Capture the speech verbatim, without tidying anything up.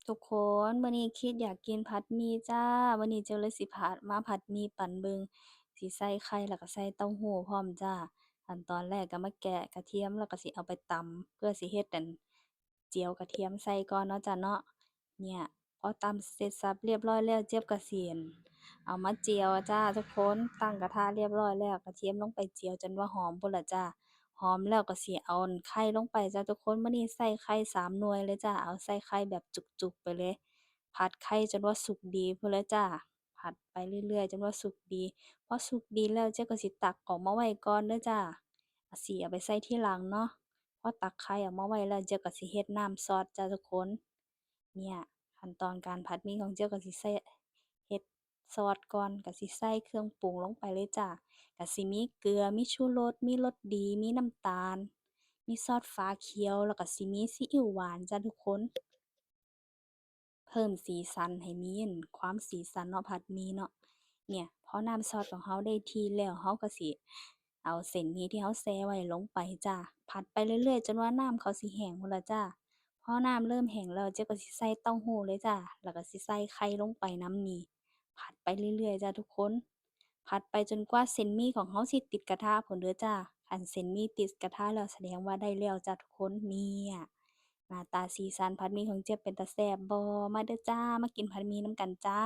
ทุกคน มื้อนี้คิดอยากกินผัดหมี่จ้า มื้อนี้เจ้าเลยสิพามาผัดหมี่ปันเบิ่ง สิใส่ไข่แล้วก็ใส่เต้าหู้พร้อมจ้า ขั้นตอนแรกก็มาแกะกระเทียม แล้วก็สิเอาไปตำ เพื่อสิเฮ็ดอันเจียวกระเทียมใส่ก่อนเนาะจ้าเนาะ เนี่ย พอตำเสร็จสับเรียบร้อยแล้ว เจี๊ยบก็สิ เอามาเจียวจ้าทุกคน ตั้งกระทะเรียบร้อยแล้ว กระเทียมลงไปเจียวจนว่าหอมพู้นล่ะจ้า หอมแล้วก็สิเอาไข่ลงไปจ้าทุกคน มื้อนี้ใส่ไข่สามหน่วยเลยจ้า เอาใส่ไข่แบบจุกๆไปเลย ผัดไข่จนว่าสุกดีพู้นเลยจ้า ผัดไปเรื่อยๆจนว่าสุกดี พอสุกดีแล้วเจ๊ยบก็สิตักออกมาไว้ก่อนเด้อจ้า สิเอาไปใส่ทีหลังเนาะ พอตักไข่ออกมาไว้แล้วเจ๊ยบก็สิเฮ็ดน้ำซอสจ้าทุกคน เนี่ย ขั้นตอนการผัดหมี่ของเจ๊ยบก็สิใส่ เฮ็ดซอสก่อน ก็สิใส่เครื่องปรุงลงไปเลยจ้า ก็สิมีเกลือ มีชูรส มีรสดี มีน้ำตาล มีซอสฝาเขียว แล้วก็สิมีซีอิ๊วหวานจ้าทุกคน เพิ่มสีสันให้มีอันความสีสันเนาะ ผัดหมี่เนาะ เนี่ย พอน้ำซอสของเราได้ที่แล้ว เราก็สิเอาเส้นหมี่ที่เราแช่ไว้ลงไปจ้า ผัดไปเรื่อยๆจนว่าน้ำเขาสิแห้งพู้นล่ะจ้า พอน้ำเริ่มแห้งแล้ว เจ๊ยบก็สิใส่เต้าหู้เลยจ้า แล้วก็สิใส่ไข่ลงไปนำนี่ ผัดไปเรื่อยๆจ้าทุกคน ผัดไปจนกว่าเส้นหมี่ของเราสิติดกระทะพู้นเด้อจ้า คันเส้นหมี่ติดกระทะแล้วแสดงว่าได้แล้วจ้าทุกคน เนี่ย หน้าตาสีสันผัดหมี่ของเจ๊ยบเป็นตาแซ่บบ่ มาเด้อจ้า มากินผัดหมี่นำกันจ้า